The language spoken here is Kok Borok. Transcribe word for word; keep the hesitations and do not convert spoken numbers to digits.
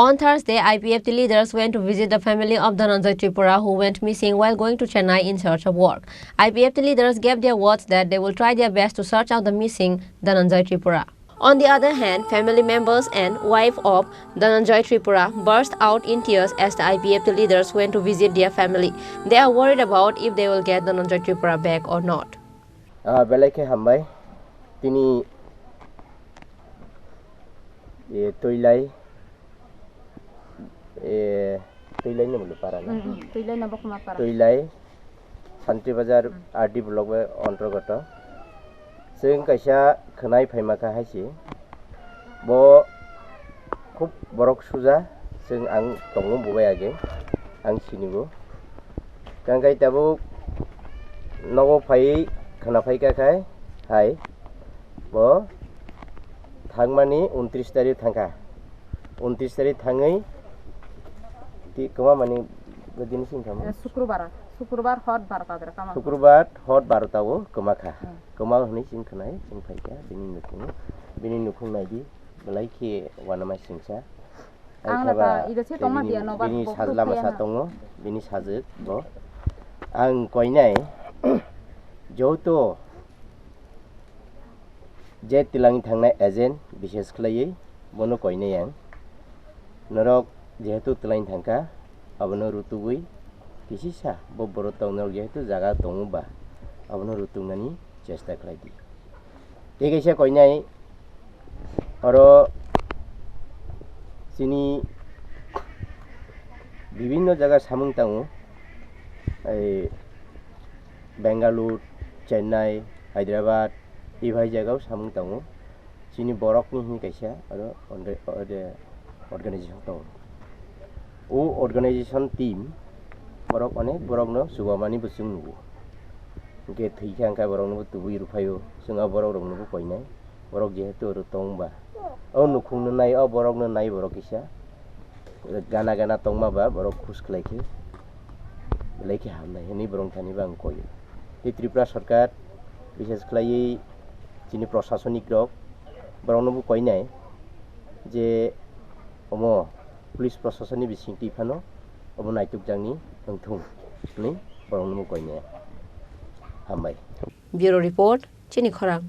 On Thursday, I P F T leaders went to visit the family of Dhananjay Tripura, who went missing while going to Chennai in search of work. I P F T leaders gave their words that they will try their best to search out the missing Dhananjay Tripura. On the other hand, family members and wife of Dhananjay Tripura burst out in tears as the I P F T leaders went to visit their family. They are worried about if they will get Dhananjay Tripura back or not. Ah, belai khe hambai. Tini, e, Twilai, e, Twilai ni mulu para na? Mm, mm, Twilai no Bokhma para. Twilai, Santri Bazar, Mm. R D block bai ontrogoto. Chwng kaisa khwnai phaima kha hai se. Bo khub borok suja, chwng ang tongo bo bai age, ang sinibo. Tangkai tabuk nogo phaiwi khwna phaikha khai hai bo thangmani untris tarik thangkha. Untris tarik thangwi ti kwma mani bwdini singkha mo? Eh, Sukrubar, Sukrubar hot barota dera kama. Sukrubar hot barota o kwma kha. Hmm. Kwma hwnwi chwng khwnai, chwng phaikha bini nukhung, bini nukhung naidi belai khe uanama singsa. Ang Ai khe ba, ida se tei tongma bini, dia no ba bini bo sajla phuru masa phiyana. Tongo, bini sajwk bo. Ang koinai, joto je twilangwi thangnai agent, bises khlaiwi bono koinai ang. Norok jehetu twilangwi thangkha, abono rutugwi kisisa bo borok tong, norok jehetu jaga tongo ba, abono rutuknani chesta khlai di. Tei kaisa koinai oro chini bibinno jaga samung tango, ei Bengaluru, Chennai, Hyderabad, e bai jagao samung tango. Chini borokni hwnwi kaisa oro orga-, oro organization tongo. O organization team borok onek borokno chubamani bo chwng nugo. Hwnkhe thwikha hwnkhe borokno bo tubui rwphaio, chwng a borokrokno bo koinai. Borok jehetu oro tong ba, o nukhungno nai, o borokno nai borok kisa. Gana gana tongma ba borok khus khlai khe, belai khe hamnai hwnwi borok thani bo ang koi. Tei Tripura Sarkar, bises khlaiwi chini prosasonik rok, borokno bo koinai je omo police prosasonni bisingtwi phano omo naitukjakni wngthung hwnwi borokno bo koinai. Hambai. Bureau Report, Chini Khorang.